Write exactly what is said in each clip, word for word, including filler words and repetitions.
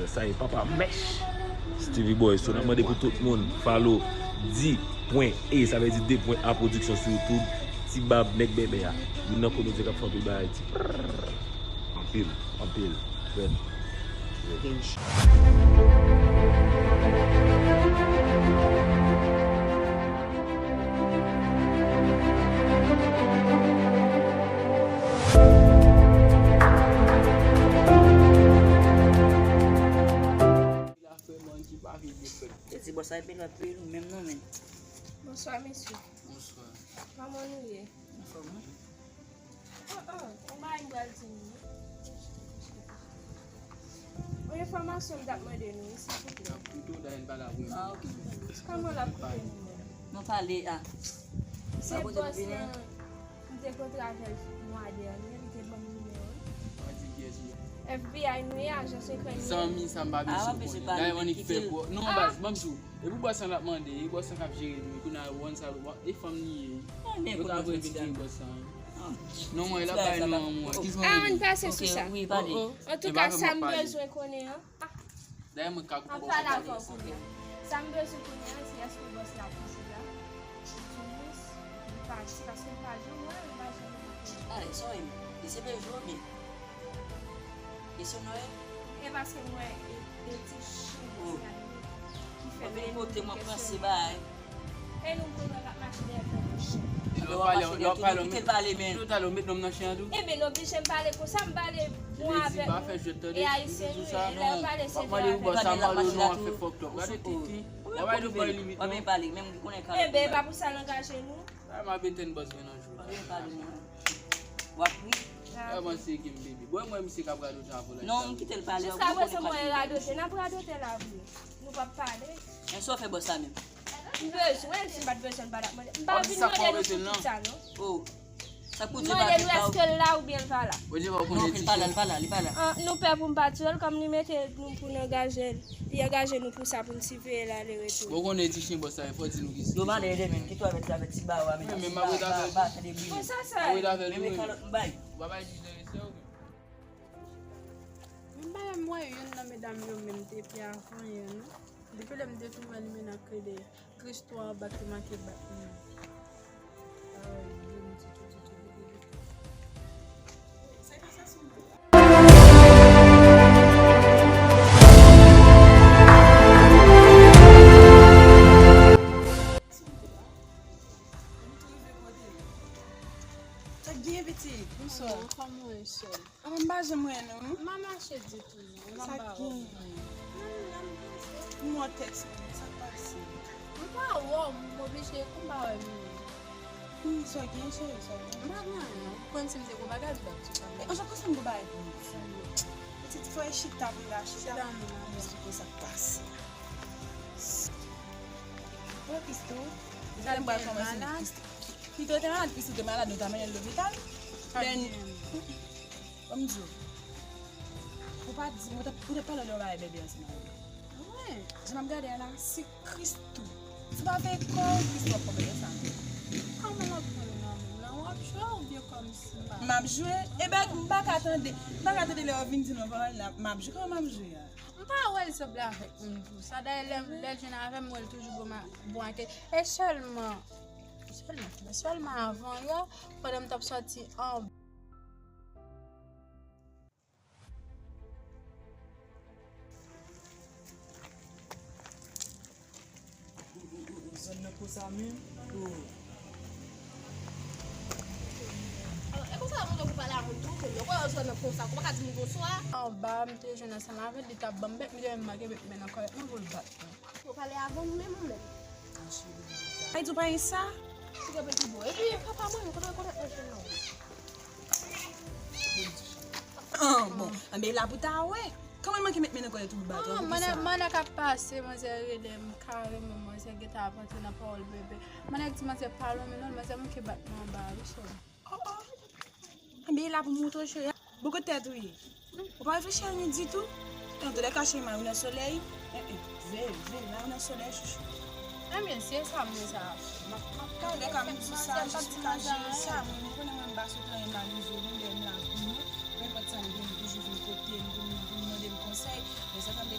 Sa e papa mèch. Steevy Boy, so n ap mande pou tout moun follow D pwen E, sa vle di de pwen A Production sou YouTube. Ti bab nèg bèbè a. Youn nan komedyen k ap fè anpil bagay ti. Anpil, anpil. Red. Yo di bòs la epi lòt wi, nou menm nou menm. Bonswa, mesye. Bonswa. Kòman nou ye? Anfòm, wi. Oh, oh, yon bagay m pral di nou, wi. Yon enfòmasyon m t ap mande nou, wi, silvouplè. L ap koute w, dayè l pa la pou mwen. Ah, ok. Kòman l ap koute nou menm? Nou pale, ah. Se bòs lan, m te kontre avè l mwa dènye, li te ban m nimewo l. F B I nou ye, ajan sekrè nou ye. Zanmi, sa m pa bezwen konnen. Dayè, w annik fè pwòp. Non, baz, ban m di w. E pou bòs lan l ap mande, e bòs lan k ap jere nou, kounye a, w konn sa, e fanm li ye. Yo ta vle vin jere bòs lan. Non, mwen, l ap bay nou an mwen. Kis mwen. Ah, ann pase sou sa. Antouka, sa m bezwen konnen an. Dayè, mwen ka koupe w. Ann pale avè w kounye a. Sa m bezwen konnen an, se èske bòs la toujou la? Di mwen, li pati, paske m pa janm wè l, m pa janm wè l. Ale, sorry, li se Pejou oubyen? Kesyon nan e? E paske mwen e, e ti chen ki fè mwen pote mwen pran se bay. E nou konn wè l ap mache dèyè fè mwen chen. Lè w pale, lè w pale, kite l pale, men. Lè w pale, w met nonm nan chen an tou. Ebyen, nou oblije m pale konsa, m pale bon avèk nou. E ayisyen nou ye, lè yo pale se vre avèk nou. Gade Titi. W ap pale nou bay limit, non? Ebyen, e pa pou sa l angaje nou. Sa m ap etenn bòs mwen nan jou. W ap ri. Vrèman se Kim baby. Bon, mwen misye k ap radote avè w la. Non, m kite l pale. Jiskaprezan mwen radote, n ap radote la vre. Nou p ap pale. Men sa w fè bòs la menm? M bezwen l, si m pa t bezwen l, m pa t ap mande. M pa vin mande nou pou tout sa, non. Oh. Sa k pou di mande nou èske l la oubyen l pa la. Non, li pa la, li pa la, li pa la. Ah, nou pè pou m pa tiye l, kòm li mete nou pou n angaje l. Li angaje nou pou sa, pou n siveye l ale retou. Bon, konnen ti chen bòs la, fò di nou ki. Yo mande demen, kite w avè ti, avè ti ba w a, men ti ba, ba, ba, tande bri. Bon, sa, sa. Mwen kalòt m bay. Ou pa bay dizon esè, oke. Menm bagay m wè youn nan medam yo menm te pi avan yè, non. Depi lè m te fin wè li menm nan kle dèyè. Tristwa bat li manke bat li. Ay, youn ditou, ditou, ditou, ditou. Sa e pa sa sou mwen. Sa k gen, pitit? Bonswa. Kòman w ye, sè? Ah, m pa janm wè nou. M pa mache ditou, non. Sa k gen? M wè w tèks mwen, sa k pase? M pa wè w, m oblije, kou m pa wè nou. Hmm, sa k gen, cheri, sa k gen? M pa gen anyen, non. Ou konn si m te gwo bagay, m t ap di sa. E, ou konn si m gwo bagay pou m di. Pitit, fò e chita pou m ta chita. Chita, non, non. Pou m esplike sa k pase. Wè, Christo, m pral kòmanse. Christo te malad, Christo te malad, nou ta mennen l lopital. Then, ban m di w. Ou pa di, ou te, ou te pale de yon bagay bèbè ansanm avè m. Wi. Jan m ap gade a la, se Christo. Se pa vre kò Christo ap pran bèbè sa. Kòman l ap pran l nan men m nan? W ap jwe oubyen kòmsi m pa. M ap jwe. Ebyen, m pa ka tande. M pa ka tande lè yo vin di non, pawòl la. M ap jwe. Kòman m ap jwe a? M pa wè l sanble avèk moun pou sa. Dayè, lè, lè l jwenn avè m, m wè l toujou bon, bon ak. E sèlman, sèlman, sèlman avan yè, pandan m t ap sòti an Zòn nan konsa menm. Oh. E konsa moun yo pou pale a moun tou, moun yo kwè zòn nan konsa, ou pa ka di moun bonswa. Anba, m te jwenn ansanm avè l, li t ap ban m bèk, m te menm make bèk mwen nan kòlèt mwen pou l bat mwen. Yo pale avan nou menm ou menm. Ay, di w pa gen sa? Ou gen peti bo. Epi papa mwen, nou konn rekonèt mwen jwenn nan. Ah, bon, anben la pou ta wè. Kòman l manke met men nan kòlèt ou pou bat ou, poukisa? Manèg, manèg ap pase, manzè rele m kareman, manzè gentan ap antre nan pawòl bebe. Manèg di manzè pa lonmen non, manzè manke bat mwen anba a, wi, sè. Oh, oh. Anben la pou montre w cheri. Bò kote tèt ou ye? Ou pa reflechi anyen ditou? Antouka cheri, mari w nan solèy. Eh, eh, veye, veye, mari w nan solèy, chouchou. Anben, se sa m wè sa. M ap, m ap gade kòm di sa, jis pou ka jere sa. Mwen, mwen konnen mwen m pa sot anyen, m pa bezwen nou, lè m la pou nou. Nenpòt sa m gen, m toujou vin kote m pou m, pou m mande m konsèy. Men sa fè m te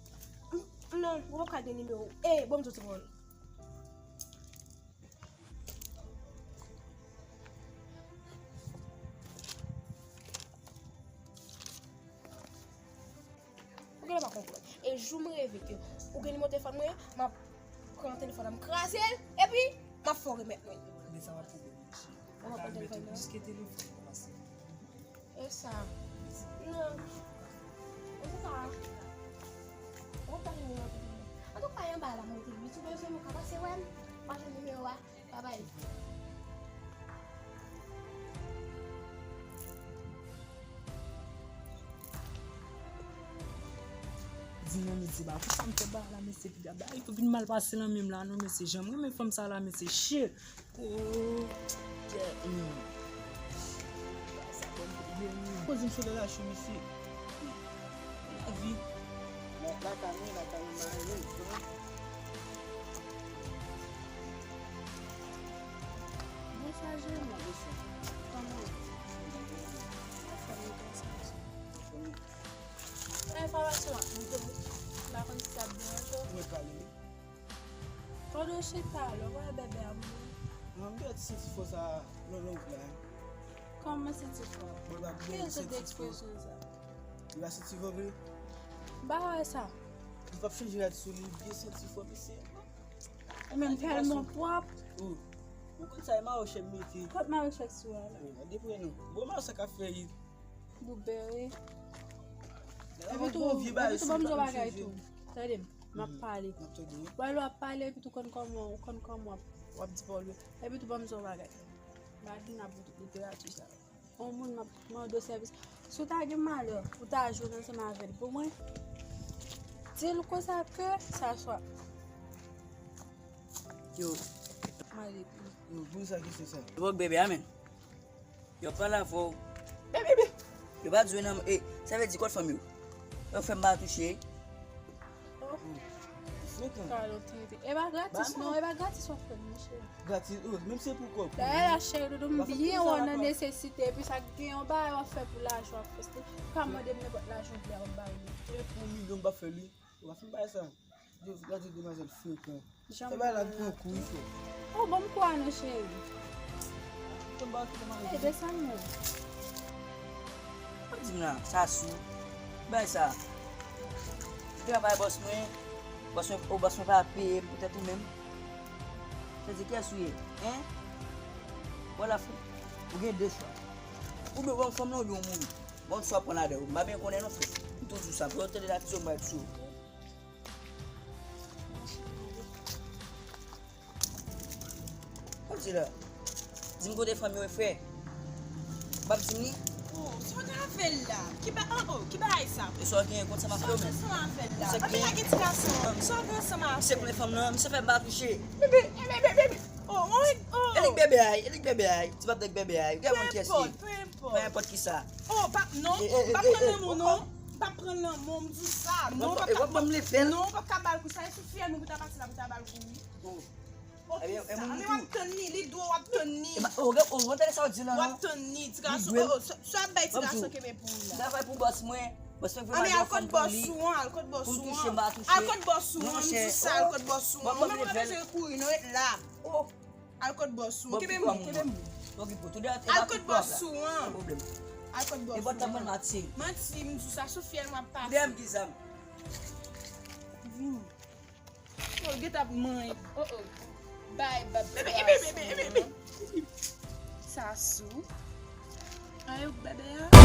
M- Non, ou p ap ka gen nimewo. Ey, ban m di w ti pawòl. Ou genlè pa konprann. E jou m reve ke ou gen nimewo telefòn mwen, m ap pran telefòn nan, m kraze l, epi m ap fè w remèt mwen. Men sa pa pwoblèm, cheri. Ou pa pran telefòn nan? Pliske telefòn nan, paske E sa. Non. Antouka, ou pa gen nimewo telefòn. Antouka, e anba la mwen te ye. Si w bezwen m, ou ka pase wè m. M pa jwenn nimewo a. Babay. Di non, mesye, ba, pou sa m fè ba la, mesye, piga ba, li vin mal pase nan men m la, non, mesye, jan m renmen fanm sa la, mesye, shit. Oh, yeah, mm. Sa bon, yeah, mm. Poze m sou lè la, chou, mesye. Lavi. La, la, Kòman w ye? Bonswa, Jérôme. Kòman w ye? Anfòm, nou konn sa. Nan enfòmasyon w ap montre wi. M pa konn si sa ap deranje w. Mwen pale wi. Pandan w chita la, w wè bèbè a mouri. Mwen, m gen ti senti fò sa nan long la. Kòman senti fò? Bon, l ap gen senti fò. Ki jan de ekspresyon sa? Li pa senti fò vre? M pa wè sa. Li p ap chanje rad sou li, li byen senti fò, mesye. E menm tèlman pwòp. Ou konn sa, e mawochè m mete. Kot mawochè sou a la? Wi, gade pou nou. Bon, mawochè ka fè yi. Boubè, wi. Epi tou, epi tou, ban m di w bagay tou. Tande m, m ap pale. Wè lè w ap pale, epi tou konn kòman, ou konn kòman w ap, w ap di pawòl yo. Epi tou, ban m di w bagay. M pa vin ap literati sa. Yon moun m ap mande w sèvis. Si w ta gen malè pou w ta jwenn ansanm avè l pou mwen, di l konsa ke sa swa. Yo. Mande pou. Yo, poze sa kesyon sa. Yo, bèbè a, men. Yo pale avè w. Bebe, bebe. Yo pa di w nan, e, sa vle di kot fanmi w. Yo fè m pa touche. Frekan. Kalote. E pa gratis non, e pa gratis w ap fè m, monchè. Gratis, oh, menm se pou kòb. Dayè la cheri doudou, m byen wè w nan nesesite, epi sa gen yon bagay w ap fè pou lajan w ap fè. Pa mande m nenpòt lajan w vle a, w ap ba w li. E pou milyon m pa fè li. Ou pa fin bay sa. Yo, gade demwazèl frekan. Fè bay la pou kou wi frè. Oh, bon, m kwè non, cheri. Tonba ki demwazèl. Ey, desann non. Ap di m la, sa sou. Bay sa. Travay bòs mwen. Bòs mwen, oh, bòs mwen pa peye m poutèt ou menm. Sa di kiyès ou ye? Hein? Wè la frè. Ou gen de chwa. Ou dwe wè yon fanm nan ou dwe mouri. Bon, swa pran ladan yo. M pa byen konnen non frè. M toujou sa. Pou yo tande la ti yo m bay sou. Kòmsi la. Di m kote fanmi w, frè. W ap di m li? Oh, sa w gen avè l la? Ki ba, oh, oh, ki bagay sa? E sa w gen kont sa m ap fè w menm? Sa w gen ansanm avè l la? Anpil lage ti gason an. Sa w gen ansanm avè l? Se plen fanm nan, misye fè m pa touche. Bebe, bebe, bebe. Oh, oh, oh. E li k bebe a, e li k bebe a. Ti pap nèg bebe a. Gen moun ki esi. Peu importe, peu importe. Peu importe ki sa. Oh, pa, non, pa pran lanmou non. Pa pran lanmou, m di sa. Non, pa, pa, non, pa ka ba l kou sa. E sou fiyèl mwen pou ta pase la, pou ta ba l kou wi. Oh. Ebyen, e moun tou. W ap tann li, li dwe w ap tann li. E ba, oh, oh, tande sa w di la non. W ap tann li, ti gason. Oh, oh, sa, sa ap bay ti gason kenbe pou ou la. Travay pou bòs mwen. Bòs mwen vle al kot bòs ou an, al kot bòs ou an. Al kot bòs ou an, m di sa, al kot bòs ou an. Mwen pa bezwen kouri non, ret la. Oh. Al kot bòs ou an. Kenbe m, kenbe m. Al kot bòs ou an. Al kot bòs ou an. Manti, m di sa sou fiyèl m ap pase. Vini. Oh, gen t ap manyen. Oh, oh. Bay bab. Bebe, bebe, bebe, bebe. Sa sou. Ay, bebe a.